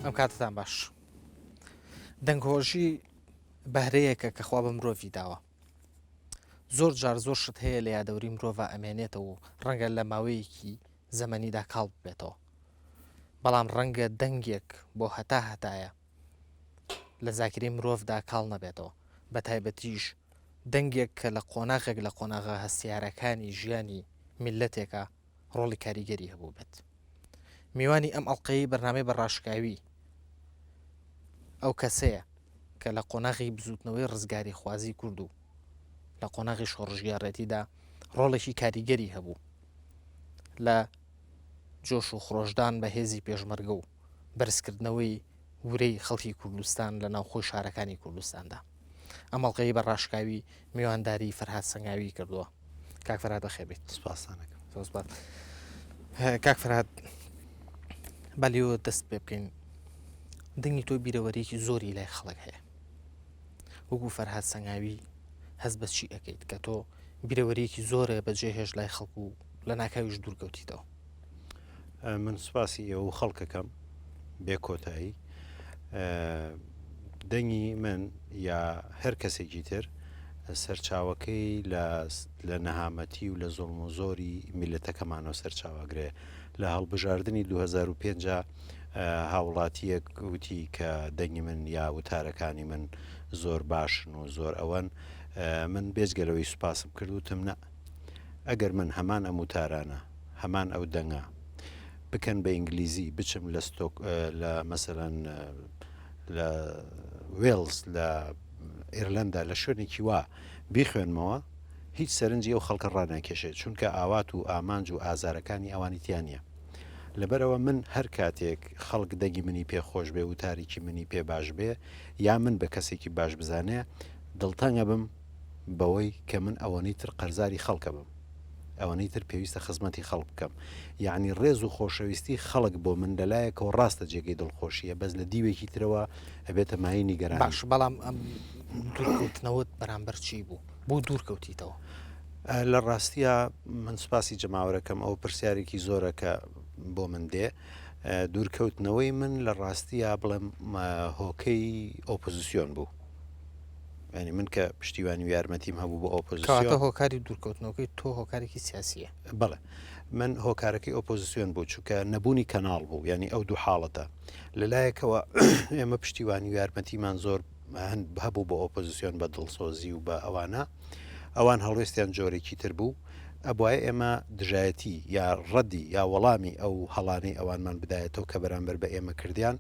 ئەم کاتتان باش. دەنگهۆژی بەهرەیەکە کە خوا بە مرۆڤی داوە. زۆر جار زۆر شت هەیە لە یادەوری مرۆڤا ئەمێنێتەوە و ڕەنگە لە ماوەیەکی زەمەنیدا کاڵ ببێتەوە. بەڵام ڕەنگە دەنگێک بۆ هەتا هەتایە لە زاکیرەی مرۆڤدا کاڵ نەبێتەوە، بە تایبەتیش دەنگێک کە لە قۆناغێک لە قۆناغە هەستیارەکانی ژیانی میللەتێکا ڕۆڵی کاریگەری هەبووبێت. میوانی ئەم ئەڵقەیەی بەرنامەی بە ڕاشکاوی ئەو کەسەیە کە لە قۆناغی بزووتنەوەی ڕزگاریخوازی کورد و لە قۆناغی شۆڕشگێڕێتیدا ڕۆڵێکی کاریگەری هەبوو لە جۆش و خرۆشدان بە هێزی پێشمەرگە و بەرزکردنەوەی ورەی خەڵکی کوردستان لە ناوخۆی شارەکانی کوردستاندا. ئەم ئەڵقەیەی بە ڕاشکاوی میوانداری فەرهاد سەنگاوی کردووە. کاک فەرهاد بەخێر بێیت. سپاستان ئەکەم. زۆر سپاس. کاک فەرهاد با لێوە دەست پێ بکەین. دەنگی تۆ بیرەوەریەکی زۆری لای خەڵک هەیە. وەکو فەرهاد سەنگاوی هەست بە چی ئەکەیت کە تۆ بیرەوەریەکی زۆرە بەجێ هێشت لای خەڵک و لە ناکاویش دوور کەوتیتەوە؟ من سوپاسی ئێوە و خەڵکەکەم بێ کۆتایی دەنگی من یا هەر کەسێکی تر سەرچاوەکەی لە نەهامەتی و لە زۆڵم و زۆری میلەتەکەمانەوە سەرچاوەگرێ لە هەڵبژاردننی 2005 هاوڵاتیەک وتی کە دەنگی من یا وتارەکانی من زۆر باشن و زۆر ئەوەن من بێجگەلەوەی سوپاسم کرد وتم نە ئەگەر من هەمان ئەم وتارانە هەمان ئەو دەنگە بکەن بە ئینگلیزی بچم لە ستۆک لە مەسەلەن لە وێڵز لە ئێرلەندا لە شوێنێکی وا بیخوێنمەوە هیچ سەرنجی ئەو خەڵکە ڕاناکێشێت چونکە ئاوات و ئامانج و ئازارەکانی ئەوانی تیا نییە لەبەرەوە من هەر کاتێک خەڵک دەنگی منی پێ خۆش بێ وتاریکی منی پێ باش بێ یا من بە کەسێکی باش بزانێ دڵتەنگە بم بەوەی کە من ئەوەنەی تر قەرزاری خەڵکە بم ئەوەنەی تر پێویستە خزمەتی خەڵک بکەم یەعنی ڕێز و خۆشەویستی خەڵک بۆ من لەلایەکەوە ڕاستە جێگەی دڵخۆشیە بەس لە دیوێکی ترەوە ئەبێتە مایەی نیگەرانی. باش بەڵام ئەم دوورکەوتنەوەت بەرامبەر چی بوو؟ بۆ دوور کەوتیتەوە؟ لە ڕاستیا من سوپاسی جەماوەرەکەم ئەو پرسیارێکی زۆرە کە بۆ من دێ دوورکەوتنەوەی من لە ڕاستیا بڵێم هۆکەی ئۆپۆزیسیۆن بوو ینی من کە پشتیوانی و یارمەتیم هەبوو بۆ ئۆپۆزیسیۆن هۆکاری دوورکەوتنەوەکەی تۆ هۆکارێکی سیاسیە بەڵێ من هۆکارەکەی ئۆپۆزیسیۆن بوو چونکە نەبوونی کەناڵ بوو ینی ئەو دوو حاڵەتە لەلایەکەوە ئێمە پشتیوانی و یارمەتیمان زۆر هەبوو بۆ ئۆپۆزیسیۆن بە دڵسۆزی و بە ئەوانە ئەوان هەڵوێستیان جۆرێکی تر بوو ئەبوایە ئێمە دژایەتی یا ڕەدی یا وەڵامی ئەو هەڵانەی ئەوانمان بدایەتەوە کە بەرامبەر بە ئێمە کردیان،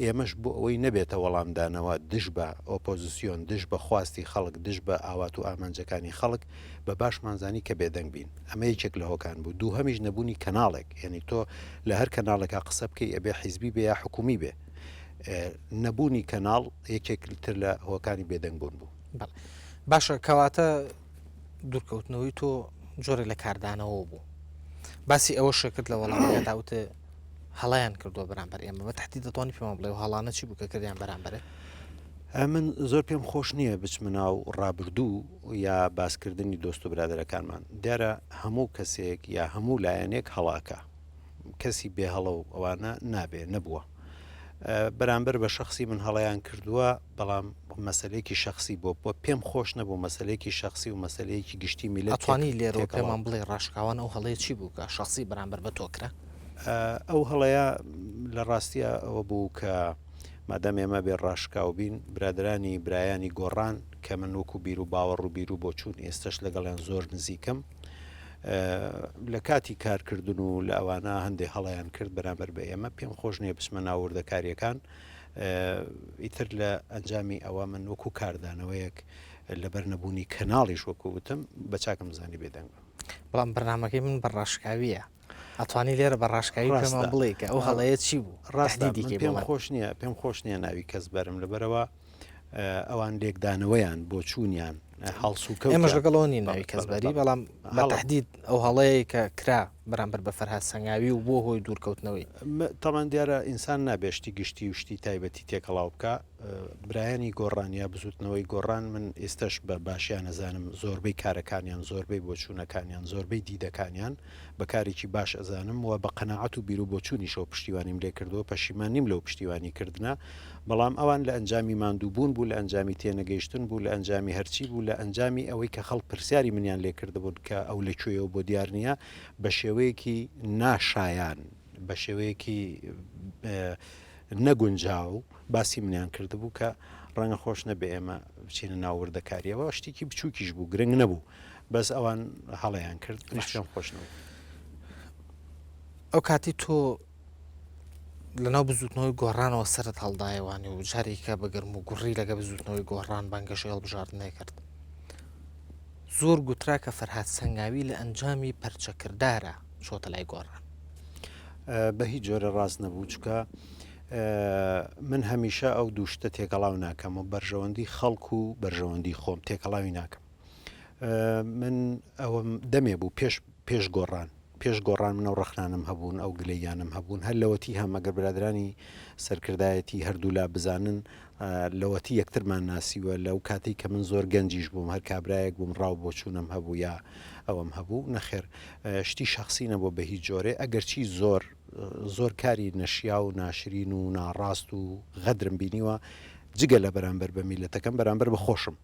ئێمەش بۆ ئەوەی نەبێتە وەڵامدانەوە دژ بە ئۆپۆزسیۆن، دژ بە خواستی خەڵک، دژ بە ئاوات و ئامانجەکانی خەڵک، بە باشمان زانی کە بێدەنگ بین. ئەمە یەکێک لە هۆکان بوو. دووهەمیش نەبوونی کەناڵێک، یانی تۆ لە هەر کەناڵێکا قسە بکەی ئەبێ حیزبی بێ یا حکوومی بێ. نەبوونی کەناڵ یەکێک تر لە هۆکانی بێدەنگ بوون بوو. بەڵێ. باشە کەواتە دوورکەوتنەوەی تۆ جۆرێک لە کاردانەوە بوو باسی ئەوە شکرد لە وەڵامەکەدا وتێ هەڵیان کردووە بەرامبەر ئێمە بە تحتی دەتوانانی پێمان بڵێ و هەڵانە چی بوو کە کردیان بەرامبەرێ من زۆر پێم خۆش نییە بچمە ناو ڕابردوو یا باسکردنی دۆست و برادەرەکانمان دیارە هەموو کەسێک یا هەموو لایەنێک هەڵاکە کەسی بێ هەڵە و ئەوانە نابێ نەبووە بەرامبەر بە شخصی من هەڵیان کردووە بەڵام مەسەلەیەکی شەخسی بۆ بۆ پێم خۆش نەبوو مەسەلەیەکی شەخسی و مەسەلەیەکی گشتی میللەت ئەتوانی لێرەوە پێمان بڵێی ڕاشکاوان ئەو هەڵەیە چی بوو کە شەخسی بەرامبەر بە تۆ کرا؟ ئەو هەڵەیە لە ڕاستیا ئەوە بوو کە مادام ئێمە بێ ڕاشکاو بین برادرانی برایانی گۆڕان کە من وەکو بیر و باوەڕ و بیر و بۆچوون ئێستش لەگەڵیان زۆر نزیکم لە کاتی کارکردن و لە ئەوانە هەندێ هەڵیان کرد بەرامبەر بە ئێمە پێم خۆش نییە بچمە ناو وردەکاریەکان ئیتر لە ئەنجامی ئەوە من وەکو کاردانەوەیەک لەبەر نەبوونی کەناڵیش وەکو وتم بە چاکم زانی بێدەنگ بم. بەڵام بەرنامەکەی من بە ڕاشکاوییە ئەتوانی لێرە بە ڕاشکاوی پێمان بڵێی کە ئەو هەڵەیە چی بوو؟ ڕاستە من پێم خۆش نییە پێم خۆش نییە ناوی کەس بەرم لەبەرەوە ئەوان لێکدانەوەیان بۆچوونیان. هەڵسوکەوتیان. ئێمەش لەگەڵ ئەوە نین ناوی بەڵێ، کەس بەڵێ، بەری، بەڵێ. بەڵام بە هەڵە. تەحدید ئەو هەڵەیەی کە کرا بەرامبەر بە فەرهاد سەنگاوی و بووە هۆی دوورکەوتنەوەی. تەبعەن دیارە ئینسان نابێ شتی گشتی و شتی تایبەتی تێکەڵاو بکا. برایانی گۆڕان یا بزوتنەوەی گۆڕان من ئیستەش بە باشیان ئەزانم زۆربەی کارەکانیان زۆربەی بۆچوونەکانیان زۆربەی دیدەکانیان بە کارێکی باش ئەزانم و بە قەناعەت و بیرو بۆچوونیشەوە پشتیوانیم لێ کردووە پەشیمان نیم لەو پشتیوانی کردنە بەڵام ئەوان لە ئەنجامی ماندوو بوون بوو لە ئەنجامی تێنەگەیشتن بوو لە ئەنجامی هەرچی بوو لە ئەنجامی ئەوەی کە خەڵک پرسیاری منیان لێ کردبوون کە ئەو لە کوێیەوە بۆ دیار نییە بە شێوەیەکی ناشایان بە شێوەیەکی نەگونجاو باسی منیان کردبوو کە ڕەنگە خۆش نەبێ ئێمە بچینە ناو وردەکاریەوە شتێکی بچووکیش بوو گرنگ نەبوو بەس ئەوان هەڵەیان کرد منیش پێم خۆش نەبوو. ئەو کاتی تۆ لەناو بزوتنەوەی گۆڕانەوە سەرت هەڵدایەوانی و جارێکە بە گەرم و گوڕی لەگە بزوتنەوەی گۆڕان بانگەشەی هەڵبژاردنێ کرد زۆر گوترا کە فەرهاد سەنگاوی لە ئەنجامی پەرچەکردارە چۆتە لای گۆڕان. بە هیچ جۆرە ڕاست نەبوو چکە من هەمیشە ئەو دوو شتە تێکەڵاو ناکەم و بەرژەوەندی خەڵک و بەرژەوەندی خۆم تێکەڵاوی ناکەم من ئەوەم دەمێ بوو پێش پێش گۆڕان پێش گۆڕان من ئەو ڕەخنانم هەبوون ئەو گلەیانم هەبوون هەر لەوەتی هەم ئەگەر برادرانی سەرکردایەتی هەردوولا بزانن لەوەتی یەکترمان ناسیوە لەو کاتەی کە من زۆر گەنجیش بووم هەر کابرایەک بووم ڕاو بۆچوونم هەبوو یا ئەوەم هەبوو نەخێر شتی شەخسی نەبووە بە هیچ جۆرێ ئەگەرچی زۆر زۆر کاری نەشیاو و ناشرین و ناڕاست و غەدرم بینیوە جگە لە بەرامبەر بە میلەتەکەم بەرامبەر بە خۆشم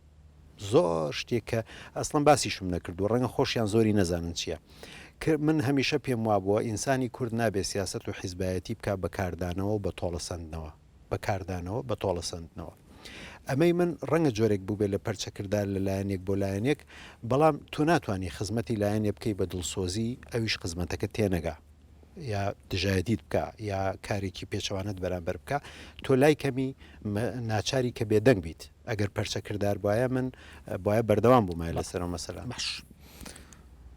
زۆر شتێک کە ئەسڵەن باسیشم نەکردووە ڕەنگە خۆشیان زۆری نەزانن چییە من هەمیشە پێم وابووە ئینسانی کورد نابێ سیاسەت و حیزبایەتی بک بە کاردانەوە و بە تۆڵەسەندنەوە بە کاردانەوە بە تۆڵەسەندنەوە. ئەمەی من ڕەنگە جۆرێک بووبێ لە پەرچەکردار لە لایەنێک بۆ لایەنێک، بەڵام تۆ ناتوانی خزمەتی لایەنێ بکەی بە دڵسۆزی ئەویش خزمەتەکەت تێنەگا یا دژایەتیت بکا یا کارێکی پێچەوانەت بەرامبەر بکا تۆ لای کەمی ناچاری کە بێدەنگ بیت ئەگەر پەرچەکردار بایە من بایە بەردەوام بوومایە لەسەر ئەو مەسەلە. باش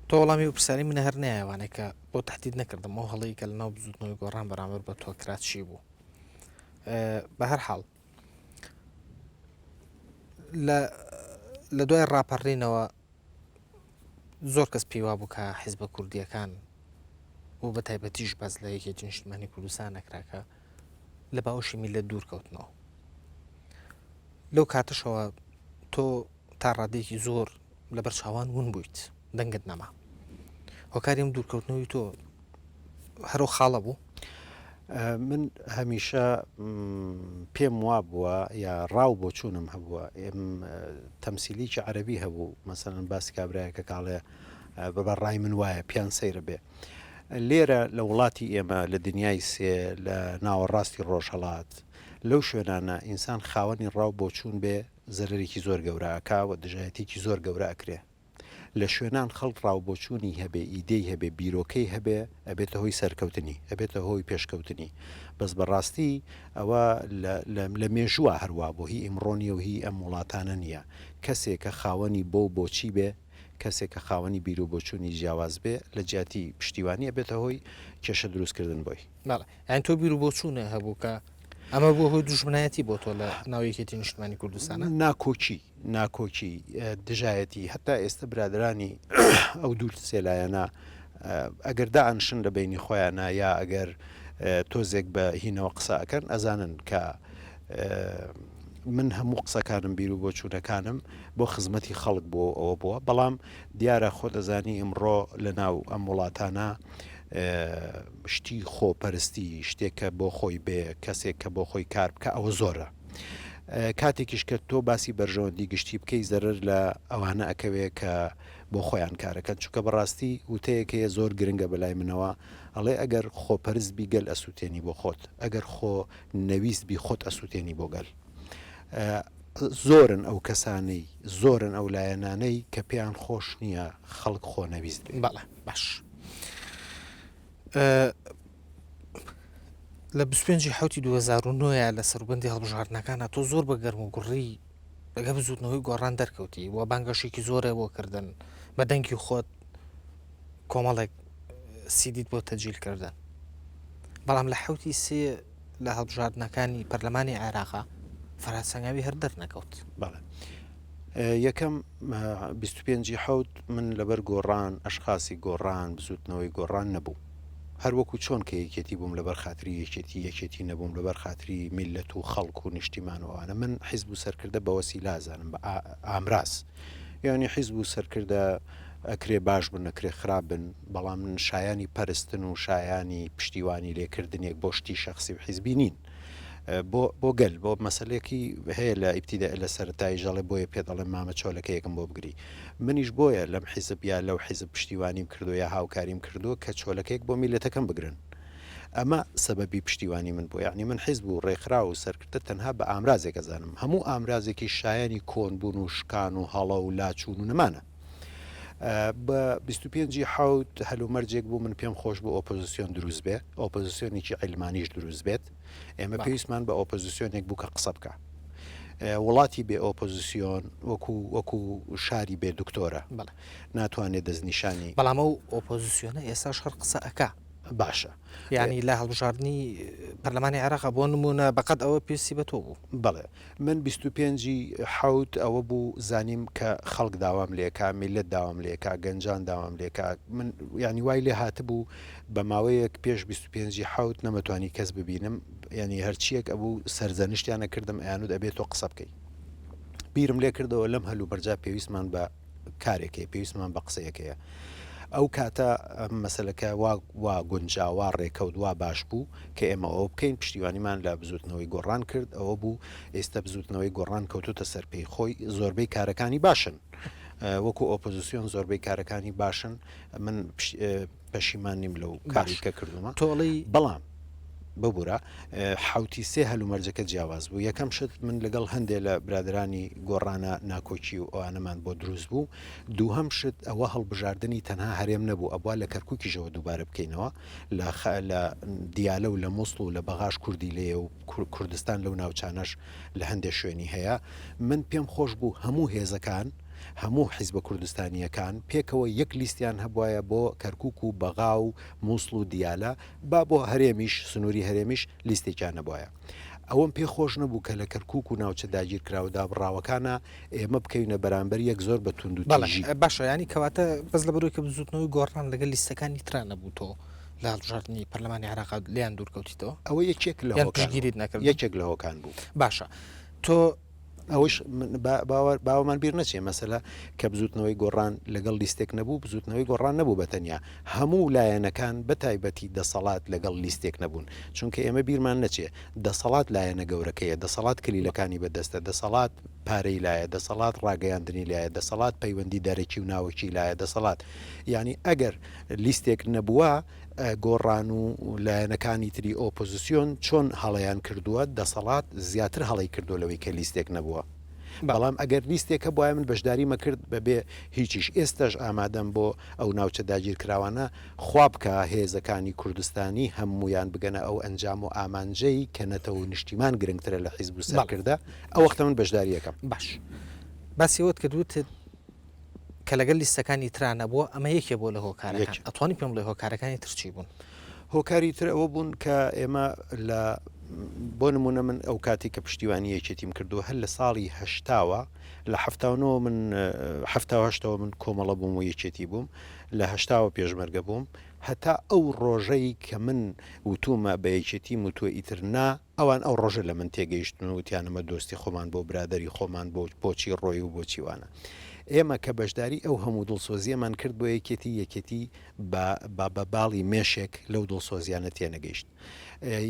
تۆ وەڵامی ئەو پرسیارەی منە هەر نایەوانێ کە بۆ تەهدید نەکردم ئەو هەڵەی کە لەناو بزووتنەوەی گۆڕان بەرامبەر بە تۆ کرا چی بوو؟ بە هەر حاڵ لە لە دوای ڕاپەڕینەوە زۆر کەس پێی وابوو کە حیزبە کوردیەکان و بە تایبەتیش باس لە یەکێتی نیشتمانی کوردستان نەکرا کە لە باوەشی میللەت دوور کەوتنەوە لەو کاتەشەوە تۆ تا ڕادەیەکی زۆر لەبەر چاوان ون بوویت دەنگت نەما هۆکاری ئەم دوورکەوتنەوەی تۆ هەرو خاڵە بوو؟ من هەمیشە پێم وابووە یا ڕاو بۆچوونم هەبووە ئێم تەمسیلیکی عەربی هەبوو مەسەلەن باسی کابرایەکە کاڵێ بە ڕای من وایە پیان سەیرە بێ لێرە لە وڵاتی ئێمە لە دنیای سێ لە ناوەڕاستی ڕۆژهەڵات لەو شوێنانە ئینسان خاوەنی ڕاو بۆچوون بێ زەرەرێکی زۆر گەورە ئەکا و دژایەتیەکی زۆر گەورە ئەکرێ. لە شوێنان خەڵک ڕاوبۆچوونی هەبێ، ئیدێی هەبێ، بیرۆکەی هەبێ، ئەبێتە هۆی سەرکەوتنی، ئەبێتە هۆی پێشکەوتنی. بەس بە ڕاستی ئەوە لە لە لە مێژووا هەر وابوو، هی ئیمڕۆ نییە و هی ئەم وڵاتانە نییە. کەسێ کە خاوەنی بۆ و بۆچی بێ، کەسێ کە خاوەنی بیروبۆچوونی جیاواز بێ، لە جیاتی پشتیوانی ئەبێتە هۆی کێشە دروستکردن بۆی. بەڵێ. یانی تۆ بیروبۆچوونت هەبوو کە ئەمە بووە هۆی دوژمنایەتی بۆ تۆ لە ناو یەکێتی نیشتمانی کوردستانا؟ ناکۆکی، ناکۆکی، دژایەتی، هەتا ئێستە برادەرانی ئەو دوو سێ لایەنە ئەگەر دائەنشن لە بەینی خۆیانا یا ئەگەر تۆزێک بە هینەوە قسە ئەکەن ئەزانن کە من هەموو قسەکانم بیر و بۆچوونەکانم بۆ خزمەتی خەڵک بۆ ئەوە بووە بەڵام دیارە خۆ دەزانی ئیمڕۆ لە ناو ئەم وڵاتانە شتی خۆپەرستی شتێک کە بۆ خۆی بێ کەسێک کە بۆ خۆی کار بکە ئەوە زۆرە کاتێکیش کە تۆ باسی بەرژەوەندی گشتی بکەی زەرەر لە ئەوانە ئەکەوێ کە بۆ خۆیان کارەکەن چونکە بەڕاستی وتەیەک هەیە زۆر گرنگە بەلای منەوە ئەڵێ ئەگەر خۆپەرست بی گەل ئەسوتێنی بۆ خۆت ئەگەر خۆ نەویست بی خۆت ئەسوتێنی بۆ گەل زۆرن ئەو کەسانەی زۆرن ئەو لایەنانەی کە پێیان خۆش نییە خەڵک خۆنەویست بێ. بەڵێ باش لە 25 ی حوتی 2009 لە سەروبەندی هەڵبژاردنەکانە تۆ زۆر بە گەرم و گوڕی لەگە بزوتنەوەی گۆڕان دەرکەوتی و بانگەشێکی زۆرێ بۆ کردن بە دەنگی خۆت کۆمەڵێک سیدیت بۆ تەجیل کردن بەڵام لە حوتی سێ لە هەڵبژاردنەکانی پەرلەمانی عێراقا فەرهاد سەنگاوی هەر دەرنەکەوت. بەڵێ. یەکەم 25 ی حەوت من لەبەر گۆڕان، ئەشخاسی گۆڕان، بزوتنەوەی گۆڕان نەبوو. هەر وەکو چۆن کە یەکێتی بووم لەبەر خاتری یەکێتی، یەکێتی نەبووم لەبەر خاتری میللەت و خەڵک و نیشتیمان و ئەوانە. من حیزب و سەرکردە بە وەسیلە ئەزانم، بە ئامراز. یانی حیزب و سەرکردە ئەکرێ باش بن ئەکرێ خراپ بن، بەڵام شایانی پەرستن و شایانی پشتیوانی لێکردنێک بۆ شتی شەخسی و حیزبی نین. بۆ بۆ گەل بۆ مەسەلەیەکی هەیە لە ئیبتیدا لە سەرەتاییش دەڵێ بۆیە پێ دەڵێم مامە چۆلەکەیەکم بۆ بگری منیش بۆیە لەم حیزب یا لەو حیزب پشتیوانیم کردو یا هاوکاریم کردووە کە چۆلەکەیەک بۆ میلەتەکەم بگرن ئەمە سەبەبی پشتیوانی من بوو یعنی من حیزب و ڕێکخراو و سەرکردە تەنها بە ئامرازێک ئەزانم هەموو ئامرازێکی شایانی کۆن بوون و شکان و هەڵە و لاچوون و نەمانە بە 25 ی حەوت هەلومەرجێک بوو من پێم خۆش بوو ئۆپۆزیسیۆن دروست بێ ئۆپۆزیسیۆنێکی عیلمانیش دروست بێت ئێمە پێویستمان بە ئۆپۆزیسیۆنێک بوو کە قسە بکە وڵاتی بێ ئۆپۆزیسیۆن وەکو وەکو شاری بێ دکتۆرە ناتوانێت دەستنیشانی بەڵام ئەو ئۆپۆزیسیۆنە ئێستاش هەر قسە ئەکا باشە یعنی لە هەڵبژاردننی پەرلەمانی عێراق بۆ نمونە بەقەت ئەوە پێویستی بە تۆ بوو بەڵێ من 25 ی حەوت ئەوە بوو زانیم کە خەڵک داوام لێکا میللەت داوام لێکا گەنجان داوام لێکا من یانی وای لێ هاتبوو بە ماوەیەک پێش 25 ی حەوت نەمەتوانی کەس ببینم یانی هەرچیەک ئەبوو سەرزەنشتیان ئەکردم ئەیانوت ئەبێ تۆ قسە بکەی بیرم لێ کردەوە لەم هەلومەرجا پێویستمان بە کارێک هەیە پێویستمان بە قسەیەک هەیە ئەو کاتە مەسەلەکە وا وا گونجا وا ڕێکەوت وا باش بوو کە ئێمە ئەوە بکەین پشتیوانیمان لە بزوتنەوەی گۆڕان کرد ئەوە بوو ئێستا بزوتنەوەی گۆڕان کەوتوتە سەر پێی خۆی زۆربەی کارەکانی باشن وەکو ئۆپۆزیسیۆن زۆربەی کارەکانی باشن من پەشیمان نیم لەو کاری کە کردومە تۆڵی بەڵام ببورە حوتی سێ هەلومەرجەکە جیاواز بوو یەکەم شت من لەگەڵ هەندێ لە برادرانی گۆڕانە ناکۆکی و ئەوانەمان بۆ دروست بوو دووهەم شت ئەوە هەڵبژاردنی تەنها هەرێم نەبوو ئەبوا لە کەرکوکیشەوە دووبارە بکەینەوە لە لە دیالە و لە موسڵ و لە بەغاش کوردی لێیە و کوردستان لەو ناوچانەش لە هەندێ شوێنی هەیە من پێم خۆش بوو هەموو هێزەکان هەموو حیزبە کوردستانییەکان پێکەوە یەک لیستیان هەبوایە بۆ کەرکوک و بەغا و موسڵ و دیالە با بۆ هەرێمیش سنووری هەرێمیش لیستێکیان نەبوایە. ئەوەم پێ خۆش نەبوو کە لە کەرکوک و ناوچە داگیرکراو و دابڕاوەکانا ئێمە بکەوینە بەرامبەر یەک زۆر بە توند و تیژی. بەڵێ باشە یانی کەواتە بەس لەبەرئەوەی کە بزووتنەوەی گۆڕان لەگەل لیستەکانی ترا نەبوو تۆ لە هەڵبژاردنی پەرلەمانی عێراقا لێیان دوور کەوتیتەوە؟ ئەوە یەکێک لە یان هۆکان بوو. پشتگیریت نەکردن؟ یەکێک لە هۆکان بوو. باشە تۆ ئەوەش باوەمان بیر نەچێ مەسەلە کە بزوتنەوەی گۆڕان لەگەڵ لیستێک نەبوو بزوتنەوەی گۆڕان نەبوو بە تەنیا هەموو لایەنەکان بە تایبەتی دەسەڵات لەگەڵ لیستێک نەبوون چونکە ئێمە بیرمان نەچێ دەسەڵات لایەنە گەورەکەیە دەسەڵات کلیلەکانی بەدەستە دەسەڵات پارەی لایە دەسەڵات ڕاگەیاندنی لایە دەسەڵات پەیوەندی دەرەکی و ناوەکی لایە دەسەڵات یعنی ئەگەر لیستێک نەبووە گۆڕان و لایەنەکانی تری ئۆپۆزسیۆن چۆن هەڵەیان کردووە، دەسەڵات زیاتر هەڵەی کردووە لەوەی کە لیستێک نەبووە. بەڵام ئەگەر لیستێک هەبوایە من بەشداریم ئەکرد بەبێ هیچیش. ئێستاش ئامادەم بۆ ئەو ناوچە داگیرکراوانە، خوا بکا هێزەکانی کوردستانی هەموویان بگەنە ئەو ئەنجام و ئامانجەی کە نەتەوە و نیشتیمان گرنگترە لە حیزب و سەرکردە، ئەو وەختە من بەشداری ئەکەم. باش باسی ئەوەت کرد وتت کە لەگەل لیستەکانی ترا نەبووە ئەمە یەکێ بووە لە هۆکارەکان ئەتوانی پێم بڵێ هۆکارەکانی تر چی بوون؟ هۆکاری تر ئەوە بوون کە ئێمە لە بۆ نمونە من ئەو کاتی کە پشتیوانی یەکێتیم کردو هەر لە ساڵی هەشتاوە لە هەفتاونەوە من هەفتاهشتەوە من کۆمەڵە بووم و یەکێتی بووم لە هەشتاوە پێشمەرگە بووم هەتا ئەو ڕۆژەی کە من وتومە بە یەکێتی وتووە ئیتر نا ئەوان ئەو ڕۆژە لە من تێگەیشتن و وتیان ئەمە دۆستی خۆمان بۆ برادەری خۆمان بۆ بۆچی ڕۆی و بۆچی وانە. ئێمە کە بەشداری ئەو هەموو دڵسۆزییەمان کرد بۆ یەکێتی، یەکێتی بە بە بە باڵی مێشێک لەو دڵسۆزییانە تێنەگەیشت.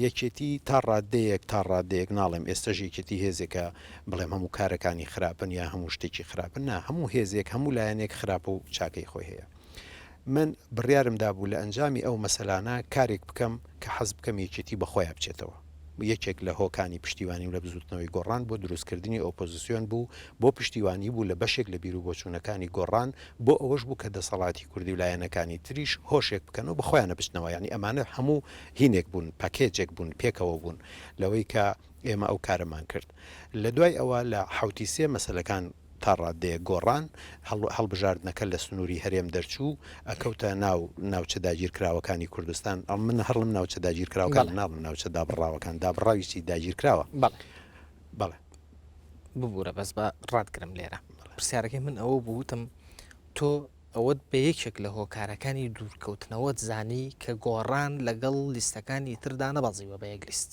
یەکێتی تا ڕاددەیەک تا ڕاددەیەک ناڵێم ئێستەش یەکێتی هێزێکە بڵێم هەموو کارەکانی خراپن یا هەموو شتێکی خراپن، نا هەموو هێزێک هەموو لایەنێک خراپ و چاکەی خۆی هەیە. من بڕیارم دابوو لە ئەنجامی ئەو مەسەلانە کارێک بکەم کە حەز بکەم یەکێتی بە خۆیا بچێتەوە. یەکێک لە هۆکانی پشتیوانیم لە بزووتنەوەی گۆڕان بۆ دروستکردنی ئۆپۆزسیۆن بوو، بۆ پشتیوانی بوو لە بەشێک لە بیروبۆچوونەکانی گۆڕان، بۆ ئەوەش بوو کە دەسەڵاتی کوردی و لایەنەکانی تریش هۆشێک بکەن و بە خۆیانە بچنەوە. یانی ئەمانە هەموو هینێک بوون، پاکێجێک بوون، پێکەوە بوون لەوەی کە ئێمە ئەو کارەمان کرد. لە دوای ئەوە لە حەوتی سێ مەسەلەکان تا ڕاددەیەک گۆڕان، هەڵبژاردنەکە لە سنووری هەرێم دەرچوو، ئەکەوتە ناو ناوچە داگیرکراوەکانی کوردستان، من هەڕڵم ناوچە داگیرکراوەکان ناڵم ناوچە دابڕاوەکان، دابڕاوی چی داگیرکراوە. بەڵێ. بەڵێ. ببوورە بەس با ڕاتگرم لێرە. پرسیارەکەی من ئەوە بوو وتم تۆ ئەوەت بە یەکێک لە هۆکارەکانی دوورکەوتنەوەت زانی کە گۆڕان لەگەڵ لیستەکانی تر دانەبەزیوە بە یەک لیست.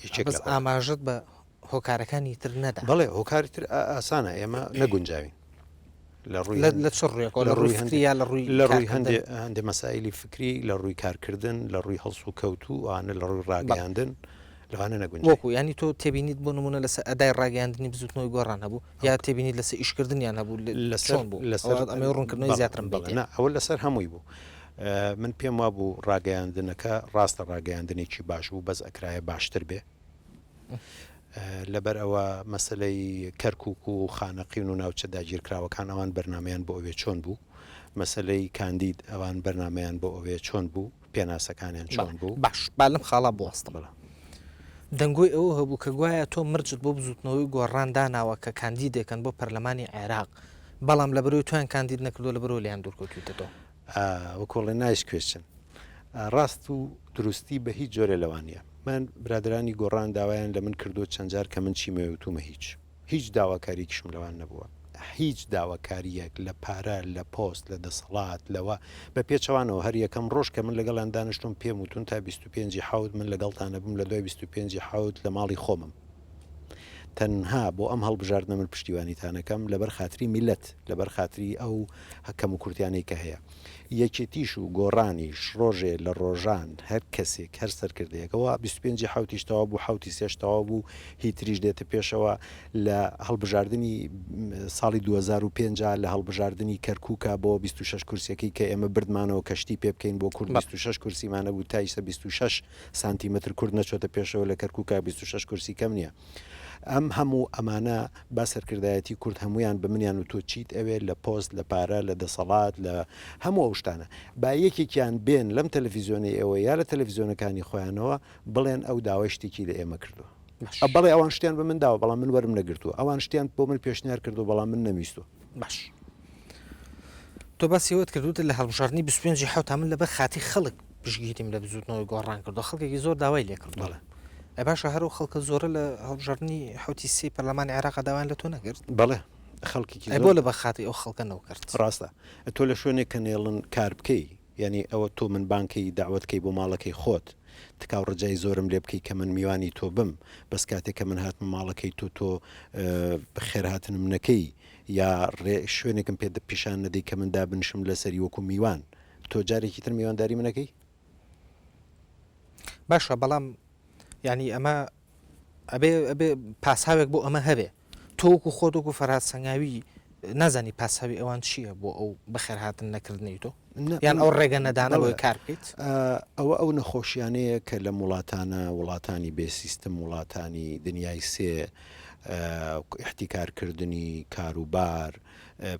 یەکێک بەس لە هۆکار. ئاماژەت بە هۆکارەکانی تر نەدا. بەڵێ هۆکاری تر ئاسانە ئێمە نەگونجاوین لە ڕووی لە لە چ ڕوویەکەوە لە لە ڕووی ڕووی فکری هەندێ یا لە ڕووی لە ڕووی کارکردن؟ هەندێ هەندێ مەسائیلی فکری لە ڕووی کارکردن لە ڕووی هەڵسوکەوت و ئەوانە لە ڕووی بەڵێ. ڕاگەیاندن لەوانە نەگونجاوین. وەکو یانی تۆ تێبینیت بۆ نموونە لەسەر ئەدای ڕاگەیاندنی بزووتنەوەی گۆڕان هەبوو یا تێبینیت لەسەر ئیشکردنیان هەبوو لەسەر چۆن بوو؟ لەسەر ئەوە ئەمەوێ ڕوونکردنەوەی بەڵێ زیاترم بەڵێ بەیتێ. نا ئەوە لەسەر هەمووی بوو. من پێم وابوو ڕاگەیاندنەکە ڕاستە ڕاگەیاندنێکی باش بوو بەس ئەکرایە باشتر بێ. لەبەر ئەوە مەسەلەی کەرکوک و خانەقین و ناوچە داگیرکراوەکان ئەوان بەرنامەیان بۆ ئەوێ چۆن بوو؟ مەسەلەی کاندید ئەوان بەرنامەیان بۆ ئەوێ چۆن بوو؟ پێناسەکانیان چۆن بەڵێ بوو؟ باش با لەم خاڵە بوەستم. بەڵێ. دەنگۆی ئەوە هەبوو کە گوایە تۆ مەرجت بۆ بزووتنەوەی گۆڕان داناوە کە کاندیدێکن بۆ پەرلەمانی عێراق، بەڵام لەبەرئەوەی تۆیان کاندید نەکردووە لەبەرئەوە لێیان دوورکەوتوویتەتەوە. وەکو ئەڵێن nice question. ڕاست و دروستی بە هیچ جۆرێ لەوە نییە. من برادەرانی گۆڕان داوایان لە من کردووە چەند جار کە من چیمەوێ وتوومە هیچ. هیچ داواکاریەکیشم لەوان نەبووە. هیچ داواکاریەک لە پارە، لە پۆست، لە دەسەڵات، لەوە. بە پێچەوانەوە هەر یەکەم ڕۆژ کە من لەگەڵیان دانیشتووم پێم وتوون تا 25 ی حەوت من لەگەڵتان ئەبم لە دوای 25 ی حەوت لە ماڵی خۆمم. تەنها بۆ ئەم هەڵبژاردنە من پشتیوانیتان ئەکەم لەبەر خاتری میللەت، لەبەر خاتری ئەو کەموکورتیانەی کە هەیە. یەکێتیش و گۆڕانیش ڕۆژێ لە ڕۆژان هەر کەسێک هەر سەرکردەیەک ئەوە 25 ی حەوتیش تەواو بوو حەوتی سێش تەواو بوو هی تریش دێتە پێشەوە لە هەڵبژاردنی ساڵی 2005 لە هەڵبژاردنی کەرکوکا بۆ 26 کورسیەکەی کە ئێمە بردمانەوە کە شتی پێ بکەین بۆ کورد 26 کورسیمان هەبوو تا ئیستا 26 سانتیمەتر کورد نەچۆتە پێشەوە لە کەرکوکا 26 کورسی کەم نییە. ئەم هەموو ئەمانە با سەرکردایەتی کورد هەموویان بە منیان وتووە چیت ئەوێ لە پۆست لە پارە لە دەسەڵات لە هەموو ئەو شتانە با یەکێکیان بێن لەم تەلەفیزیۆنەی ئێوە یا لە تەلەفیزیۆنەکانی خۆیانەوە بڵێن ئەو داوای شتێکی لە ئێمە کردووە بەڵێ ئەوان شتیان بە من داوە بەڵام من وەرم نەگرتووە ئەوان شتیان بۆ من پێشنیار کردووە بەڵام من نەمویستووە. باش تۆ باسی ئەوەت کرد وتت لە هەڵبژاردنی 25 ی حەوتا من لەبەر خاتری خەڵک پشتگیریم لە بزووتنەوەی گۆڕان کردووە خەڵکێکی زۆر داوای لێ کردووە بەڵێ. ئەی باشە هەر ئەو خەڵکە زۆرە لە هەڵبژاردنی حەوتی سێی پەرلەمانی عێراقا داوایان لە تۆ نەکرد؟ بەڵێ خەڵکێکی ئەی بۆ زۆر. لەبەر خاتری ئەو خەڵکە نەوکرد؟ ڕاستە تۆ لە شوێنێک کە نێڵن کار بکەی یانی ئەوە تۆ من بانگ کەی دەعوەت کەی بۆ ماڵەکەی خۆت تکاو ڕجای زۆرم لێ بکەی کە من میوانی تۆ بم بەس کاتێک کە من هاتمە ماڵەکەی تۆ تۆ خێرهاتنم نەکەی یا ڕێ شوێنێکم پێ پیشان نەدەی کە من دابنیشم لەسەری وەکو میوان تۆ جارێکی تر میوانداری من ئەکەی؟ باشە بەڵام یعنی ئەمە ئەبێ ئەبێ پاساوێک بۆ ئەمە هەبێ تۆ وەکو خۆت وەکو فەرهاد سەنگاوی نازانی پاساوی ئەوان چییە بۆ ئەو بەخێرهاتن نەکردنەی تۆ یان ئەو ڕێگە نەدانە بۆی کار بکەیت؟ ئەوە ئەو نەخۆشیانەیە کە لەم وڵاتانە وڵاتانی بێ سیستم وڵاتانی دنیای سێ ئیحتیکارکردنی کاروبار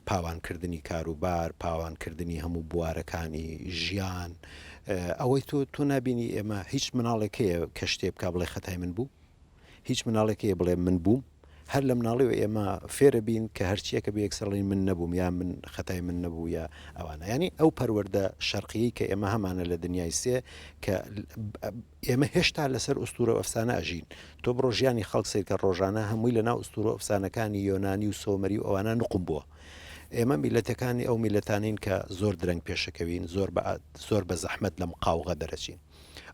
پاوانکردنی کاروبار، پاوانکردنی هەموو بوارەکانی ژیان، ئەوەی تۆ تۆ نابینی ئێمە هیچ مناڵێک هەیە کە شتێ بکا بڵێ خەتای من بوو؟ هیچ مناڵێک هەیە بڵێ من بووم؟ هەر لە مناڵیەوە ئێمە فێرە بین کە هەرچیەکە بێ یەکسەر ڵێین من نەبووم یا من خەتای من نەبوو یا ئەوانە یانی ئەو پەروەردە شەرقیەی کە ئێمە هەمانە لە دنیای سێ کە ئێمە هێشتا لەسەر ئوستورە و ئەفسانە ئەژین. تۆ بڕۆ ژیانی خەڵک سەیرکە ڕۆژانە هەمووی لەناو ئوستورە و ئەفسانەکانی یۆنانی و سۆمەری و ئەوانە نوقم بووە. ئێمە میللەتەکانی ئەو میللەتانەین کە زۆر درەنگ پێشەکەوین، زۆر بە زۆر بە زەحمەت لەم قاوغە دەرەچین.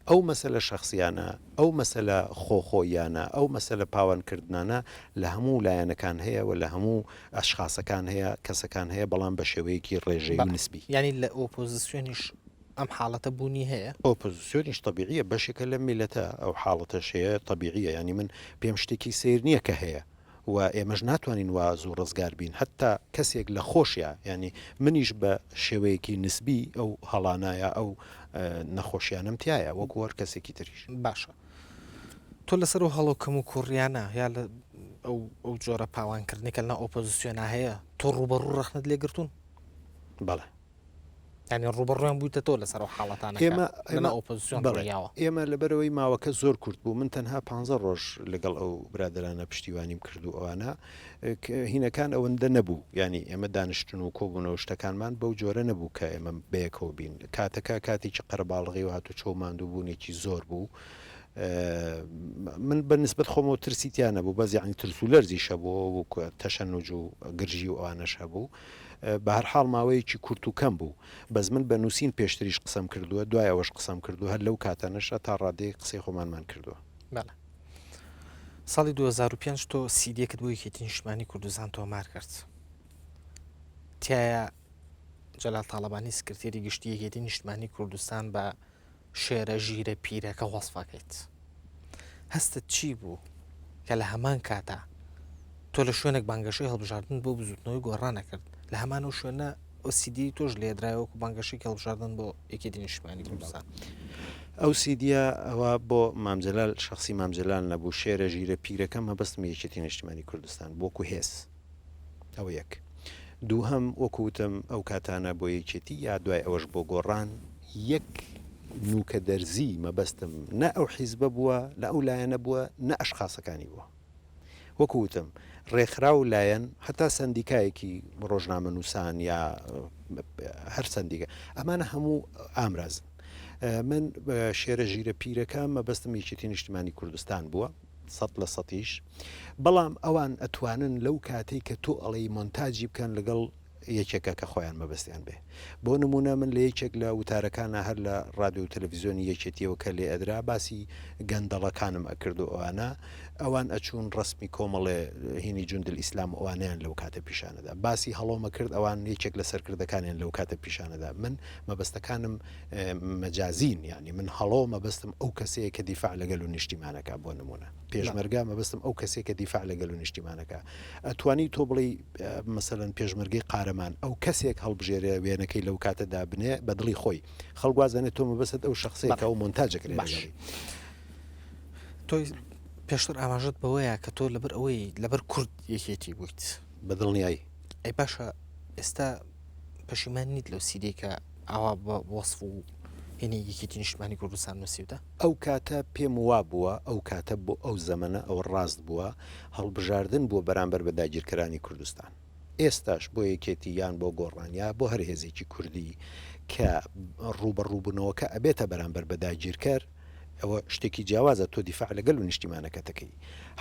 ئەو مەسەلە شەخسیانە، ئەو مەسەلە خۆخۆییانە، ئەو مەسەلە پاوانکردنانە لە هەموو لایەنەکان هەیە و لە هەموو ئەشخاسەکان هەیە، کەسەکان هەیە، بەڵام بە شێوەیەکی ڕێژەیی و نسبی. یانی لە ئۆپۆزسیۆنیش ئەم حاڵەتە بوونی هەیە؟ ئۆپۆزسیۆنیش تەبیعیە بەشێکە لەم میللەتە، ئەو حاڵەتەش هەیە تەبیعیە، یانی من پێم شتێکی سەیر نیە کە هەیە و ئێمەش ناتوانین وا زوو ڕزگار بین، هەتا کەسێک لە خۆشیا یانی منیش بە شێوەیەکی نسبی ئەو هەڵانە یا ئەو نەخۆشیانەم تیایە وەکو هەر کەسێکی تریش. باشە تۆ لەسەر ئەو هەڵە و کەموکوڕیانە یا لە ئەو ئەو جۆرە پاوانکردنەی کە لەناو ئۆپۆزسیۆنا هەیە تۆ ڕووبەڕوو ڕەخنەت لێ گرتوون؟ بەڵێ. یانی ڕووبەڕوویان بوویتەتەوە لەسەر ئەو حاڵەتانە کە ئێمە لەناو ئۆپۆزسیۆن بەڵێ ڕوویاوە؟ ئێمە لەبەرئەوەی ماوەکە زۆر کورت بوو من تەنها پانزە ڕۆژ لەگەڵ ئەو برادەرانە پشتیوانیم کرد و ئەوانە هینەکان ئەوەندە نەبوو یانی ئێمە دانیشتن و کۆبوونەوە شتەکانمان بەو جۆرە نەبوو کە ئێمە بەیەکەوە بین کاتەکە کاتێکی قەرەباڵغی و هاتوچۆ و ماندووبوونێکی زۆر بوو. من بە نسبەت خۆمەوە ترسی تیا نەبوو بەس یەعنی ترس و لەرزیش هەبوو و تەشەنوج و گرژی و ئەوانەش هەبوو بە هەر حاڵ ماوەیەکی کورت و کەم بوو بەس من بە نووسین پێشتریش قسەم کردووە دوای ئەوەش قسەم کردووە هەر لەو کاتانەشا تا ڕادەیەک قسەی خۆمانمان کردووە. بەڵێ. ساڵی 2005 تۆ سیدیەکت بۆ یەکێتی نیشتمانی کوردستان تۆمار کرد. تایە جەلال تاڵەبانی سکرتێری گشتی یەکێتی نیشتمانی کوردستان بە شێرە ژیرە پیرەکە وەسفەکەیت. هەستت چی بوو کە لە هەمان کاتا تۆ لە شوێنێک بانگەشەی هەڵبژاردنت بۆ بزوتنەوەی گۆڕان ئەکرد، لە هەمان ئەو شوێنە ئەو سیدیەی تۆش لێدرایە وەکو بانگەشەیەکی هەڵبژاردن بۆ یەکێتی نیشتمانی کوردستان؟ ئەو سیدیە ئەوە بۆ مام جەلال شەخسی مام جەلال نەبوو، شێرە ژیرە پیرەکە مەبەستم یەکێتی نیشتمانی کوردستان بوو وەکو هێز. ئەوە یەک. دووهەم وەکو وتم ئەو کاتانە بۆ یەکێتی یا دوای ئەوەش بۆ گۆڕان یەک نوکە دەرزی مەبەستم نە ئەو حیزبە بووە نە ئەو لایەنە بووە نە ئەشخاسەکانی بووە. وەکو وتم ڕێکخراو و لایەن هەتا سەندیکایەکی ڕۆژنامەنووسان یا هەر سەندیکا ئەمانە هەموو ئامرازن. من شێرە ژیرە پیرەکە مەبەستم یەکێتی نیشتمانی کوردستان بووە. سەت لە سەتیش بەڵام ئەوان ئەتوانن لەو کاتەی کە تۆ ئەڵێی مۆنتاجی بکەن لەگەڵ یەکێکە کە خۆیان مەبەستیان بێ بۆ نمونە من لە یەکێک لە وتارەکانە هەر لە ڕادیۆ و تەلەڤیزیۆنی یەکێتیەوە کە لێ ئەدرا باسی گەندەڵەکانم ئەکرد و ئەوانە ئەوان ئەچوون ڕەسمی کۆمەڵێ هینی جوندل ئیسلام و ئەوانەیان لەو کاتە پیشانەدا باسی هەڵۆمە کرد ئەوان یەکێک لە سەرکردەکانیان لەو کاتە پیشانەدا من مەبەستەکانم مەجازین یانی من هەڵۆ مەبەستم ئەو کەسەیە کە دیفاع لە گەل و نیشتیمانەکە بۆ نمونە پێشمەرگە مەبەستم ئەو کەسێک کە دیفاع لە گەل و نیشتیمانەکە ئەتوانی تۆ بڵێی مەسەلەن پێشمەرگەی قارەمان ئەو کەسێک هەڵبژێرێ وێنەکەی لەو کاتە دابنێ بە دڵی خۆی خەڵک وازانێت تۆ مەبەستت ئەو شخصەیە کە ئەو مۆنتاجەکرێ باش تۆی پێشتر ئاماژەت بەوەیە کە تۆ لەبەر ئەوەی لەبەر کورد یەکێتی بوویت بە دڵنیایی ئەی باشە ئێستا پەشیمان نیت لەو سیدەی کە ئاوا بە وەسف و هینی یەکێتی نیشتمانی کوردستان نووسیوتە؟ ئەو کاتە پێم وابووە ئەو کاتە بۆ ئەو زەمەنە ئەوە ڕاست بووە، هەڵبژاردن بووە بەرامبەر بە داگیرکەرانی کوردستان. ئێستاش بۆ یەکێتی یان بۆ گۆڕان یا بۆ هەر هێزێکی کوردی کە ڕووبەڕووبوونەوەکە ئەبێتە بەرامبەر بە داگیرکەر، ئەوە شتێکی جیاوازە تۆ دیفاع لە گەل و نیشتیمانەکەت ئەکەی.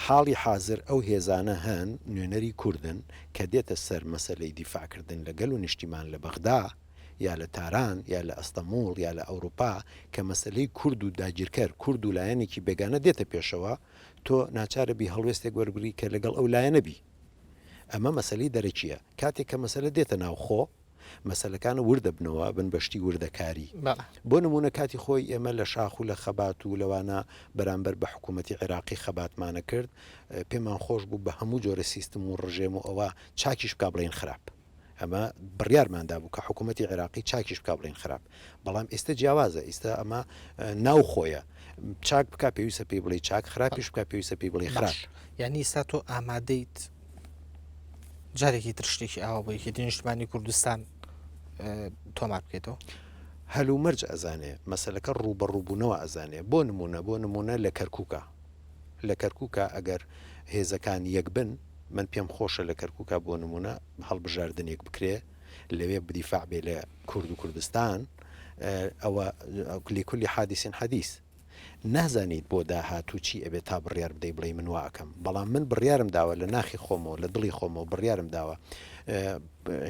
حاڵی حازر ئەو هێزانە هەن نوێنەری کوردن کە دێتە سەر مەسەلەی دیفاع کردن لە گەل و نیشتیمان لە بەغدا یا لە تاران یا لە ئەستەموڵ یا لە ئەوروپا کە مەسەلەی کورد و داگیرکەر کورد و لایەنێکی بێگانە دێتە پێشەوە تۆ ناچارە بی هەڵوێستێک وەربگری کە لەگەڵ ئەو لایەنە بی. ئەمە مەسەلەی دەرەکیە. کاتێک کە مەسەلە دێتە ناوخۆ مەسەلەکان ورد دەبنەوە ئەبن بە شتی وردەکاری. بۆ نموونە کاتی خۆی ئێمە لە شاخ و لە خەبات و لەوانە بەرامبەر بە حکوومەتی عێراقی خەباتمانە کرد، پێمان خۆش بوو بە هەموو جۆرە سیستم و ڕژێم و ئەوە چاکیش بکا بڵێین خراپ. ئەمە بڕیارمان دابوو کە حکوومەتی عێراقی چاکیش بکا بڵێین خراپ. بەڵام ئێستە جیاوازە، ئیستە ئەمە ناوخۆیە. چاک بکا پێویستە پێی بڵێی چاک، خراپیش بکا پێویستە پێی بڵێی خراپ. باش یانی ئیستا تۆ ئامادەیت جارێکی تر شتێکی ئاوا بۆ یەکێتی نیشتمانی کوردستان تۆمار بکەیتەوە؟ هەلومەرج ئەزانێ، مەسەلەکە ڕووبەڕووبوونەوە ئەزانێ. بۆ نموونە، بۆ نموونە لە کەرکووکا، لە کەرکووکا ئەگەر هێزەکان یەک بن، من پێم خۆشە لە کەرکووکا بۆ نموونە هەڵبژاردنێک بکرێ، لەوێ دیفاع بێ لە کورد و کوردستان، ئەوە لکل حادث حدیث. نازانیت بۆ داهاتوو چی ئەبێت تا بڕیار بدەی بڵێی من وا ئەکەم بەڵام من بڕیارم داوە لە ناخی خۆمەوە لە دڵی خۆمەوە بڕیارم داوە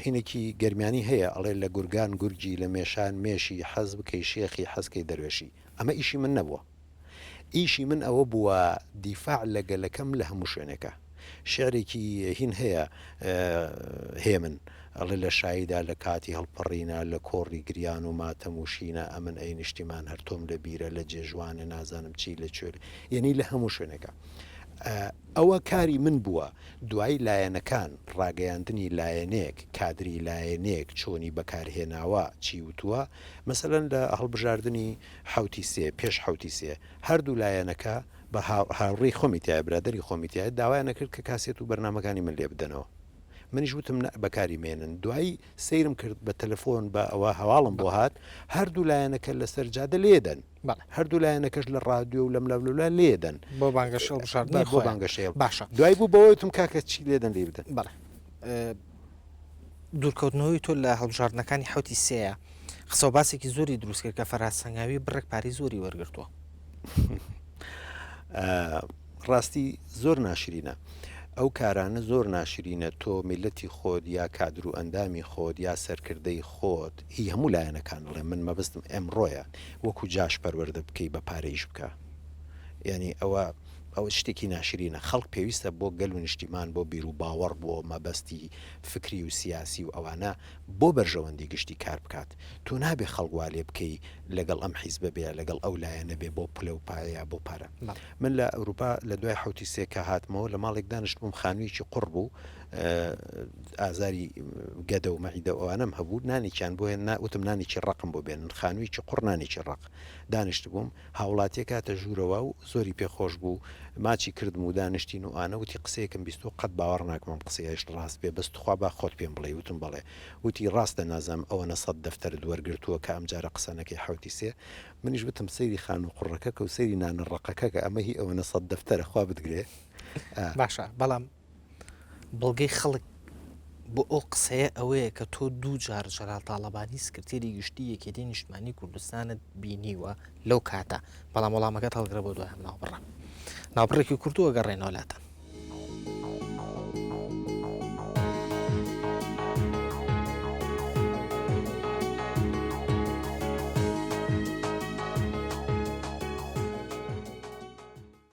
هینێکی گەرمیانی هەیە ئەڵێ لە گورگان گورگی لە مێشان مێشی حەز بکەی شێخی حەزکەی دەروێشی ئەمە ئیشی من نەبووە ئیشی من ئەوە بووە دیفاع لە گەلەکەم لە هەموو شوێنێکە شعرێکی هین هەیە هێمن ئەڵێ لە شاییدا لە کاتی هەڵپەڕینا لە کۆڕی گریان و ماتەم و شینا ئەمن ئەی نیشتیمان هەر تۆم لە بیرە لە جێژوانێ نازانم چی لە کوێ یەنی لە هەموو شوێنێکا ئەوە کاری من بووە دوایی لایەنەکان ڕاگەیاندنی لایەنێک کادری لایەنێک چۆنی بەکارهێناوە چی وتووە مەسەلەن لە هەڵبژاردنی حەوتی سێ پێش حەوتی سێ هەردوو لایەنەکە بە هاوڕێی خۆمی تایە برادەری خۆمی تایە داوایان ئەکرد کە کاسێت و بەرنامەکانی من لێ بدەنەوە منیش وتم نە بەکاری مێنن دوایی سەیرم کرد بە تەلەفۆن بە ئەوە هەواڵم بۆ هات هەردوو لایەنەکە لەسەر جادە لێدەن هەردوو لایەنەکەش لە ڕادیۆ و لەم لەولولا لێدەن بۆ بانگەشە هەڵبژاردنی بۆ بانگەشەیە باشە دوای بوو بەوەی وتم کاکە چی لێدەن لێ بدەن بەڵێ دوورکەوتنەوەی تۆ لە هەڵبژاردنەکانی حوتی سێیە قسە و باسێکی زۆری دروست کرد کە فەرهاد سەنگاوی بڕێک پارەی زۆری وەرگرتووە. ڕاستی زۆر ناشرینە ئەو کارانە زۆر ناشرینە تۆ میلەتی خۆت یا کادر و ئەندامی خۆت یا سەرکردەی خۆت هی هەموو لایەنەکان بڵێ من مەبەستم ئەمڕۆیە وەکو جاش پەروەردە بکەی بە پارە ئیش بکە یعنی ئەوە ئەوە شتێکی ناشرینە خەڵک پێویستە بۆ گەل و نیشتیمان بۆ بیر و باوەڕ بۆ مەبەستی فکری و سیاسی و ئەوانە بۆ بەرژەوەندی گشتی کار بکات تۆ نابێ خەڵک وا لێ بکەی لەگەڵ ئەم حیزبە بێ لەگەڵ ئەو لایەنە بێ بۆ پلە و پایە یا بۆ پارە من لە ئەوروپا لە دوای حوتی سێ کە هاتمەوە لە ماڵێک دانیشتبووم خانوویەکی قوڕ بوو ئازاری گەدە و مەعیدە و ئەوانەم هەبوو نانێکیان بۆ هێنا وتم نانێکی ڕەقم بۆ بێنن خانوویەکی قوڕ نانێکی ڕەق دانیشتبووم هاوڵاتیەک هاتە ژوورەوە و زۆری پێ خۆش بوو ماچی کردم و دانیشتین و ئانە وتی قسەیەکم بیستووە قەت باوەڕ ناکەم ئەم قسەیەشت ڕاست بێ بەس توخوا با خۆت پێم بڵێی وتم بەڵێ وتی ڕاستە نازانم ئەوەنە سەت دەفتەرت وەرگرتووە کە ئەمجارە قسە نەکەی حەوتی سێ منیش وتم سەیری خانوو قوڕەکە کە و سەیری نانە ڕەقەکە کە ئەمە هی ئەوەنە سەت دەفتەرە خوا بتگرێ ئا. باشە بەڵام بەڵگەی خەڵک بۆ ئەو قسەیە ئەوەیە کە تۆ دوو جار جەلال تاڵەبانی سکرتێری گشتی یەکێتی نیشتمانی کوردستانت بینیوە لەو کاتە بەڵام وەڵامەکەت هەڵگرە بۆ دوای ئەم ناوبڕە ناوبڕێکی کورت و ئەگەڕێنەوە لاتان.